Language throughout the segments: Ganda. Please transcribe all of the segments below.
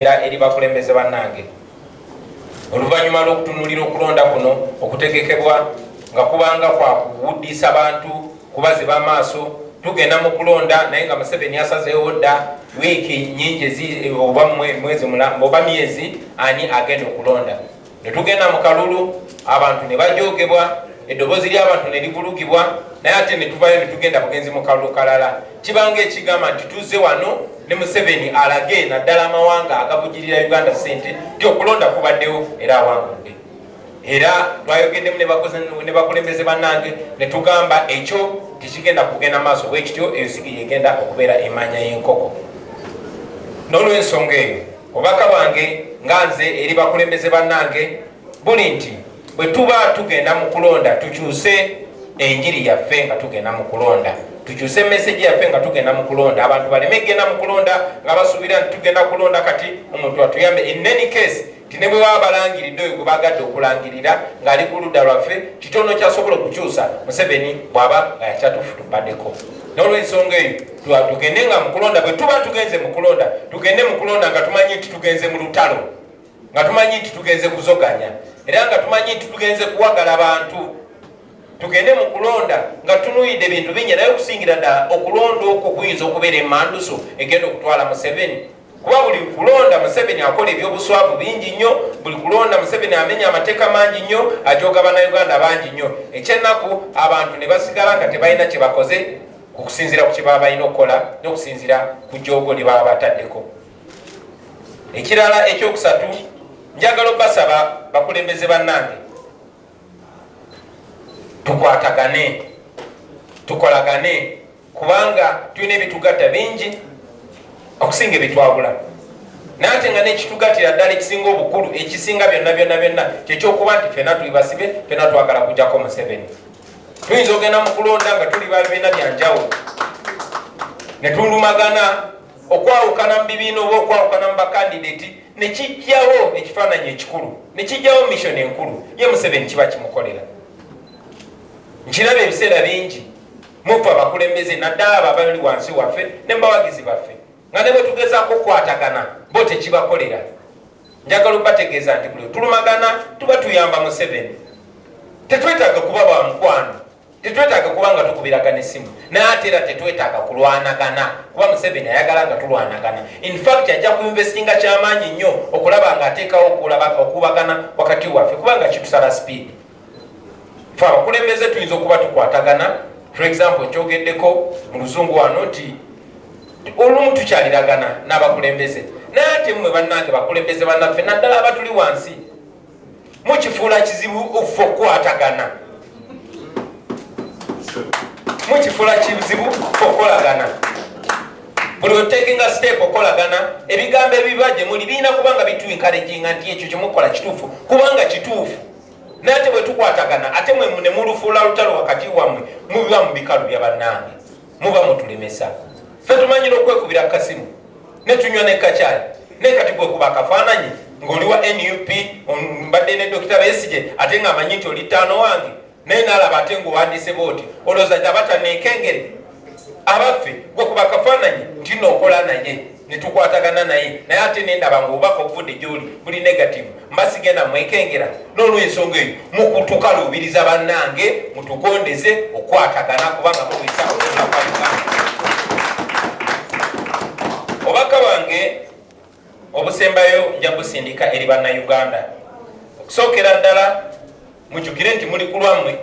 Eri bakulembeze bannange, oluvannyuma lw'okutunuulira okulonda kuno okutegekebwa nga kubanga kwa kuwuddisa bantu, kubaziba amaaso, tugenda mu kulonda naye nga Museveni asazeewo dda wiiki nyingi oba mwezi oba myezi ani agenda okulonda. Ne tugenda mu kalulu, abantu ne bajogebwa, eddoboozi ly'abantu ne livulugibwa, naye ate ne tuvayo ne tugenda bugenzi mu kalulu kalala. Kibanga ekigamba nti tuzze wano ne Museveni alage naddala amawanga agavugirira Uganda sente nti okulonda kubaddewo era awangudde. Era twayogeddemu ne bakulembeze bannange ne tugamba ekyo tekigenda kugenda maaso bwekityo, eyo sigi yegenda okubeera emanya y'enkoko. N'olwensonga eyo, obubaka bwange nga nze eri bakulembeze bannange buli nti bwe tuba tugenda mu kulonda, tukyuse enjiri yaffe nga tugenda mu kulonda, tukyuse message yaffe nga tugenda mu kulonda. Abantu baleme genda mu kulonda nga basuubira nti tugenda kulonda kati omuntu atuyambe. In any case, ti ne bwe baba balangiridde oyo gwe bagadde okulangirira ng'ali ku ludda lwaffe, kitono kyasobola okukyusa Museveni bw'aba nga yakyatufutubaddeko. N'olwensonga eyo, tugende nga mu kulonda, bwe tuba tugenze mu kulonda, tugende mu kulonda nga tumanyi nti tugenze mu lutalo, nga tumanyi nti tugenze kuzoganya, era nga tumanyi nti tugenze kuwagala bantu. Tugende mu kulonda nga tunuyidde ebintu bingi, naye okusingira ddala okulonda okwo kuyinza okubeera emanduso egenda okutwala Museveni, kuba buli kulonda Museveni akola ebyobuswavu bingi nnyo, buli kulonda Museveni amenya amateeka mangi nnyo, ajoga Bannayuganda bangi nnyo. Ekyennaku, abantu ne basigala nga tebalina kye bakoze okusinziira ku kye baba balina okukola n'okusinziira ku joogo lye baba bataddeko. Ekirala ekyokusatu, njagala obbasaba, bakulembeze bannange, tukwatagane, tukolagane, kubanga tulina ebitugatta bingi okusinga ebitwawula. Naye ate nga nekitugattira ddala ekisinga obukulu, ekisinga byonna byonna byonna, kyekyokuba nti fena tuli basibe, fena twagala kujjako Museveni. Tuyinza ogenda mu kulonda nga tuli babibiina byanjawulo ne tulumagana, okwawukana mu bibiina oba okwawukana mu bakandidati, nekijjawo ekifaananyi ekikulu, nekijjawo mission enkulu ye Museveni kiba kimukolera. Nkiraba ebiseera bingi mufe abakulembeze, naddala abo abali wansi waffe ne mubawagizi baffe, nga ne bwe tugezaako okukwatagana bo tekibakolera. Njagala obategeeza nti buli tulumagana tuba tuyamba Museveni. Tetwetaaga kuba ba mukwano, tetwetaaga kuba nga tukubiragana essimu, naye ate era tetwetaaga kulwanagana, kuba Museveni ayagala nga tulwanagana. Infact, ajja kuinvestinga kyamaanyi nnyo okulaba nga ateekawo okubagana wakati waffe, kubanga kitusala speed. Fe abakulembeze tuyinza okuba tukwatagana. For example, nkyogeddeko mu Luzungu wano nti olumu tukyaliragana n'abakulembeze, naye ate mmwe bannange bakulembeze bannaffe, naddala abatuli wansi, mukifuula kizibu ffe okukwatagana, mukifuula kizibu ffe okukolagana. Buli otakinga step okukolagana, ebigambo ebiba gye muli birina kuba nga bituencouraginga nti ekyo kyemukola kituufu, kubanga kituufu. Naye ate bwe tukwatagana, ate mwe ne mulufuula lutalo wakati wammwe, mubiba mu bikalu bya bannange, muba mutulemesa. Ffe tumanyira okwekubira kasimu ne tunywa ne kacyayi, naye kati gwekuba akafaananyi ng'oli wa NUP, mbadde ne Dokita Besigye, ate ng'amanyi nti oli ttaano wange, naye naalaba ate ng'owandiise booti, olowooza abataneekengere abaffe? Gwekuba akafaananyi nti nookola naye netukwatagana naye, naye ate nendaba nga obubaka obuvudde gyoli buli negative, mba sigenda mwekengera. N'olwensonga eyo, mukutukaluubiriza bannange, mutugondeze okukwatagana, kubanga mulwisa okula kwa Uganda. Obubaka bwange obusembayo nja busindika eri Bannayuganda. Okusookera ddala, mujjukire nti muli ku lwammwe,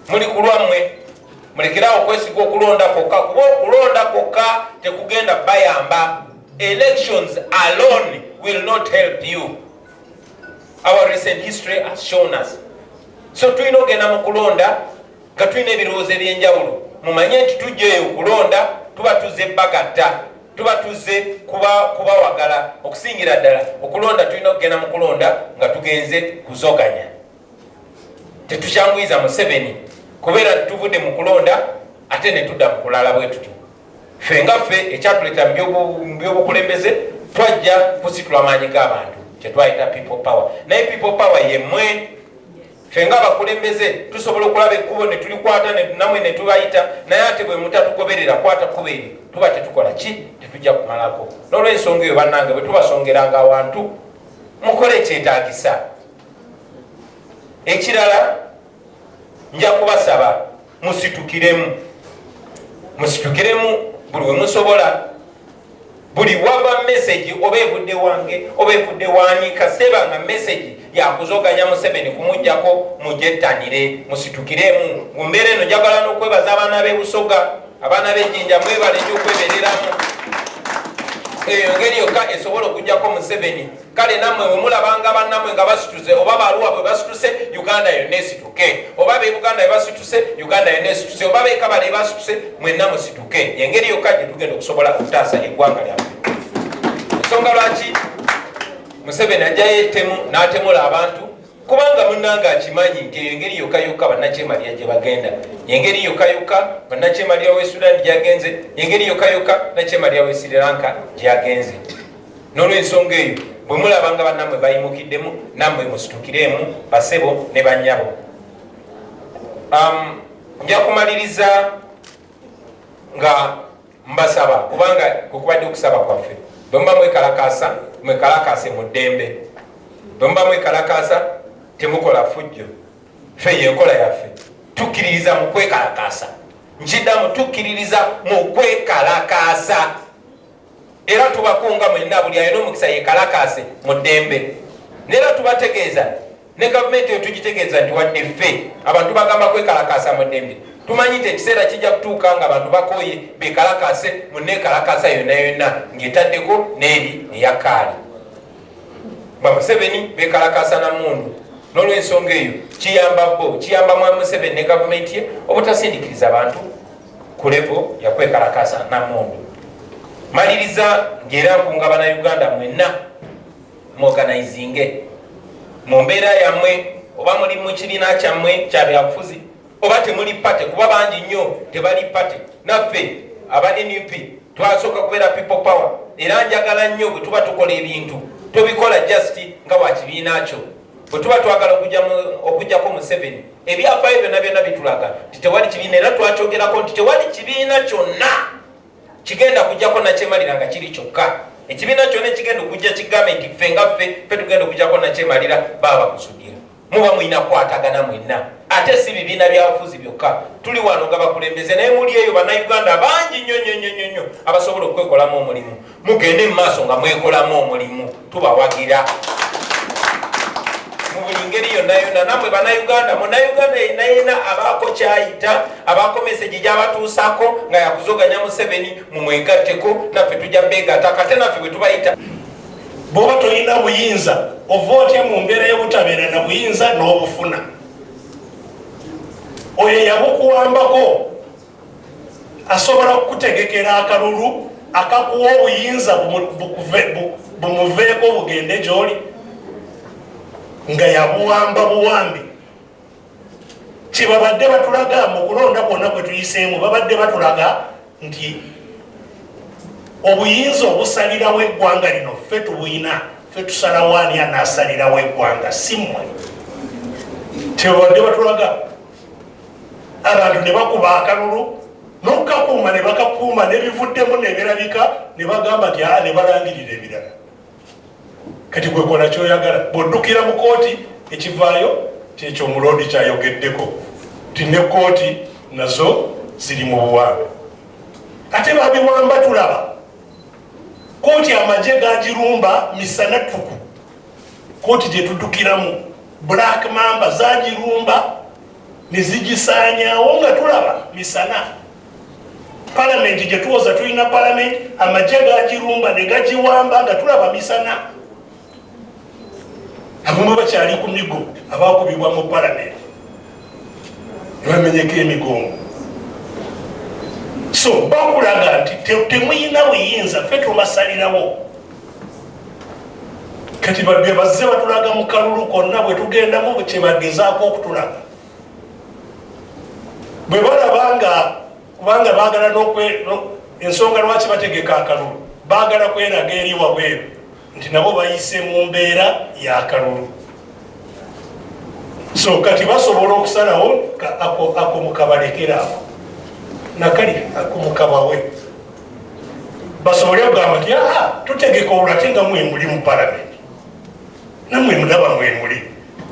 muli ku lwammwe. Mulekerawo okwesiga okulonda kwokka, kuba okulonda kwokka tekugenda bayamba. Elections alone will not help you. Our recent history has shown us. So tulina ogenda mu kulonda nga tulina ebirowoozo ebyenjawulo. Mumanye nti tujja eyo okulonda, tuba tuzze bagatta, tuba tuzze kubawagala. Okusingira ddala okulonda, tulina okugenda mu kulonda nga tugenze kuzoganya. Tetukyanguyiza Museveni kubeera tituvudde mu kulonda ate ne tudda mu kulala. Bwe tutyo ffe nga ffe ekyatuleeta mu byobukulembeze, twajja kusitula maanyi g'abantu, kyetwayita people power. Naye people power yemmwe. Ffe nga abakulembeze tusobola okulaba ekkubo ne tulikwata namwe ne tubayita, naye ate bwe mutatugoberera kwata kkubo eryo tuba tetukola ki, tetujja kumalako. N'olwensonga eyo bannange, bwe tubasongeranga awantu mukole ekyetaagisa. Ekirala nja kubasaba musitukiremu, musitukiremu buli we musobola, buli wava message oba evudde wange oba evudde wani, kaseba nga message yakuzoganya Museveni kumujjako, mujettanire, musitukiremu. Mu mbeera eno njagala n'okwebaza abaana b'e Busoga, abaana b'e Jinja, mwebale nnyo okwebereramu. Eyo ngeri yokka esobola okujjako Museveni. Kale nammwe bwe mulabanga bannamwe nga basituse, oba baluwa bwe basituse, Uganda yonna esituke, oba b'e Buganda bwe basituse, Uganda yonna esituse, oba b'e Kabale basituse, mwenna musituke. Engeri yokka gye tugenda okusobola okutaasa eggwanga lyaffe. Ensonga lwaki Museveni ajjayo ettemu n'atemula abantu, kubanga munnange akimanyi nti eyo engeri yokka yokka bannakyemalira gye bagenda, engeri yokka yokka bannakyemalira w'e Sudan gyagenze, engeri yokka yokka nakyemalira w'e Sri Lanka gyagenze. N'olwensonga eyo bwe mulaba nga bannammwe bayimukiddemu, nammwe musitukiremu, basebo ne bannyabo. Nja kumaliriza nga mbasaba, kubanga kwekubadde okusaba kwaffe, bwe muba mwekalakaasa, mwekalakaase mu ddembe. Bwe muba mwekalakaasa temukola fujjo. Ffe yenkola yaffe, tukkiririza mu kwekalakaasa. Nkiddamu, tukkiririza mu kwekalakaasa, era tubakunga mwenna, buli alina omukisa yekalakaase mu ddembe. Neera tubategeeza ne gavumenti eyo tugitegeeza nti wadde ffe abantu bagamba kwekalakaasa mu ddembe, tumanyi nti ekiseera kijja kutuuka nga abantu bakooye bekalakaase mu neekalakaasa yonna yonna ng'etaddeko n'eri eya kaali. Ba Museveni bekalakaasa na mmundu. N'olwensonga eyo kiyamba bo, kiyamba mwa Museveni ne gavumenti ye obutasindikiriza bantu ku levo yakwekalakaasa na mmundu. Maliriza ng'era nkunga Bannayuganda mwenna muorganizinge mu mbeera yammwe, oba muli mu kibiina kyammwe kya byabufuzi oba temuli party, kuba bangi nnyo tebali party. Naffe aba NUP twasooka kubeera People Power, era njagala nnyo bwe tuba tukola ebintu tobikola just nga wa kibiina kyo. Bwe tuba twagala okujjako Museveni, ebyafaayo byonna byonna bitulaga nti tewali kibiina, era twakyogerako nti tewali kibiina kyonna kigenda kujjako nakyemalira nga kiri kyokka. Ekibiina kyonna ekigenda okujja kigambe nti ffe nga ffe ffe tugenda okujjako nakyemalira, baba bakusudira. Muba mulina kukwatagana mwenna, ate si bibiina byabufuzi byokka. Tuli wano nga bakulembeze, naye muli eyo Bannayuganda bangi nnyo nnyo nnyo nnyo abasobola okwekolamu omulimu. Mugende mu maaso nga mwekolamu omulimu, tubawagira mu buli ngeri yonna yonna. Nammwe Bannayuganda, Munnayuganda yenna yenna abaako kyayita, abaako message gy'abatuusaako nga yakuzoganya Museveni, mumwegatteko, naffe tujja beegatta. Kate naffe bwe tubayita. Bw'oba tolina buyinza, ova otya mu mbeera y'obutabeera na buyinza n'obufuna? Oyo yabukuwambako asobola kukutegekera akalulu akakuwa obuyinza bumuveeko bugende gy'oli nga yabuwamba buwambi. Kyebabadde batulaga mu kulonda kwonna kwe tuyiseemu, babadde batulaga nti obuyinza obusalirawo eggwanga lino ffe tubuyina, ffe tusalawo ani anaasalirawo eggwanga, si mmwe. Kyebabadde batulaga, abantu ne bakuba akalulu n'okukakuuma ne bakakuuma, n'ebivuddemu ne birabika, ne bagamba nti aa, ne balangirira ebirala. Kati gwekola kyoyagala, bw'oddukira mu kooti, ekivaayo kyekyo omuloodi kyayogeddeko nti ne kooti nazo ziri mu buwambe. Ate babiwamba, tulaba kooti amagye gagirumba misana ttuku. Kooti gyetuddukiramu, Black Mamba zagirumba ne zigisaanyaawo nga tulaba misana. Palamenti gyetuwoza tulina palamenti, amagye gagirumba ne gagiwamba nga tulaba misana. Abamu bakyali ku migo, abakubibwa mu palamenti ne bamenyeko emigongo. So bakulaga nti temuyina buyinza, ffe tubasalirawo. Kati bye bazze batulaga mu kalulu konna bwe tugendamu, kyebagezaako okutulaga bwe balaba nga kubanga baagala ensonga lwaki bategeka akalulu, baagala kweraga eri wabweru nti nabo bayise mu mbeera y'akalulu. So kati basobola okusalawo ako mukabalekera ako nakali ako mukabawe basobole okugamba nti aa tutegeka olwo, ate nga mwemuli mu palamenti, namwe mulaba mwemuli.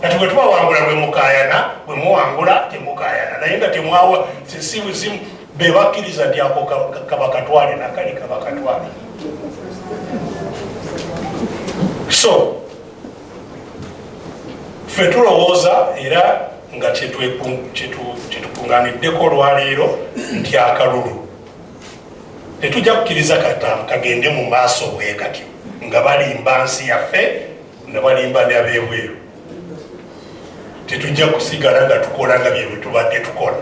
Kati bwe tubawangula lwe mukayana, bwe muwangula temukayana, naye nga temwawa sibuzimu bebakkiriza nti ako kabakatwale nakali kabakatwale. So ffe tulowooza era nga kyetukunganiddeko olwaleero nti akalulu tetujja kukkiriza kagende mu maaso bwe katyo nga balimba nsi yaffe nga balimba n'abebweru. Tetujja kusigala nga tukola nga bye tubadde tukola,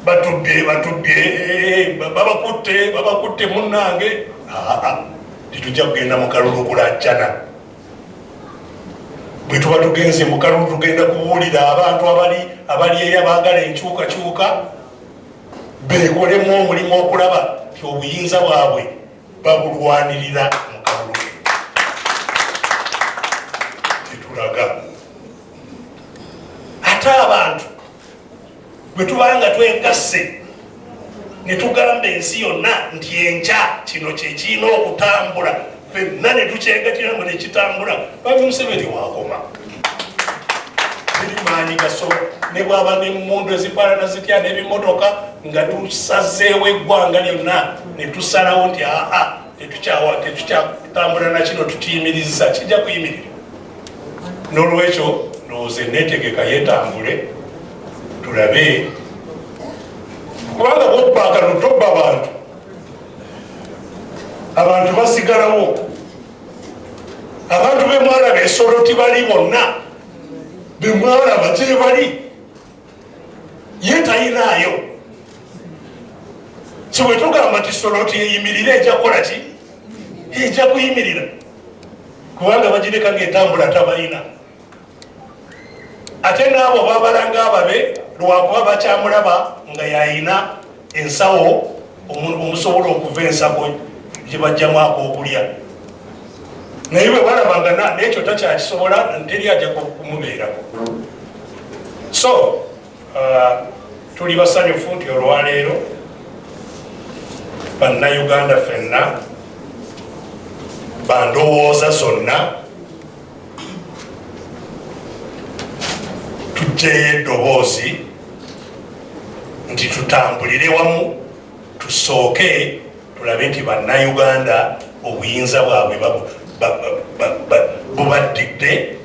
batubbye batubbye, babakutte babakutte, munnange. Aa, tetujja kugenda mu kalulu kulajjana. Bwe tuba tugenze mu kalulu tugenda kubuulira abantu abali eri abaagala enkyukakyuka beekolemu omulimu okulaba nti obuyinza bwabwe babulwanirira mu kalulu. Tetulaga ate abantu bwe tubanga twegasse ne tugamba ensi yonna nti enkya kino kyekirina okutambula, fenna ne tukyegatiramu ne kitambula. Bami Museveni wakoma teri maanyi gasobola, ne bwaba n'emmundu ezifaanana zitya n'ebimotoka, nga tusazeewo eggwanga lyonna ne tusalawo nti aa tetukyatambula na kino, tukiyimiriza, kijja kuyimirira. N'olwekyo ndowooza eneetegeka yeetambule tulabe, kubanga bwobba akalulu tobba bantu, abantu basigalawo. Abantu bemwalaba esolo tibali bonna bemwalaba gyebali, ye tayinaayo. So bwe tugamba nti Soroti eyimirire, ejja kukola ki? Ejja kuyimirira, kubanga bagireka ngaetambula tabalina. Ate naabo babalanga ababe lwakuba bakyamulaba nga yayina ensawo omusobola okuva ensako gye bajjamu akokulya, naye bwe balaba nga nekyo takyakisobola, teri ajja kumubeerako. So tuli basanyufu nti olwaleero Bannayuganda ffenna bandowooza zonna tujjeyo eddoboozi nti tutambulire wamu, tusooke tulabe nti Bannayuganda obuyinza bwabwe bubaddidde.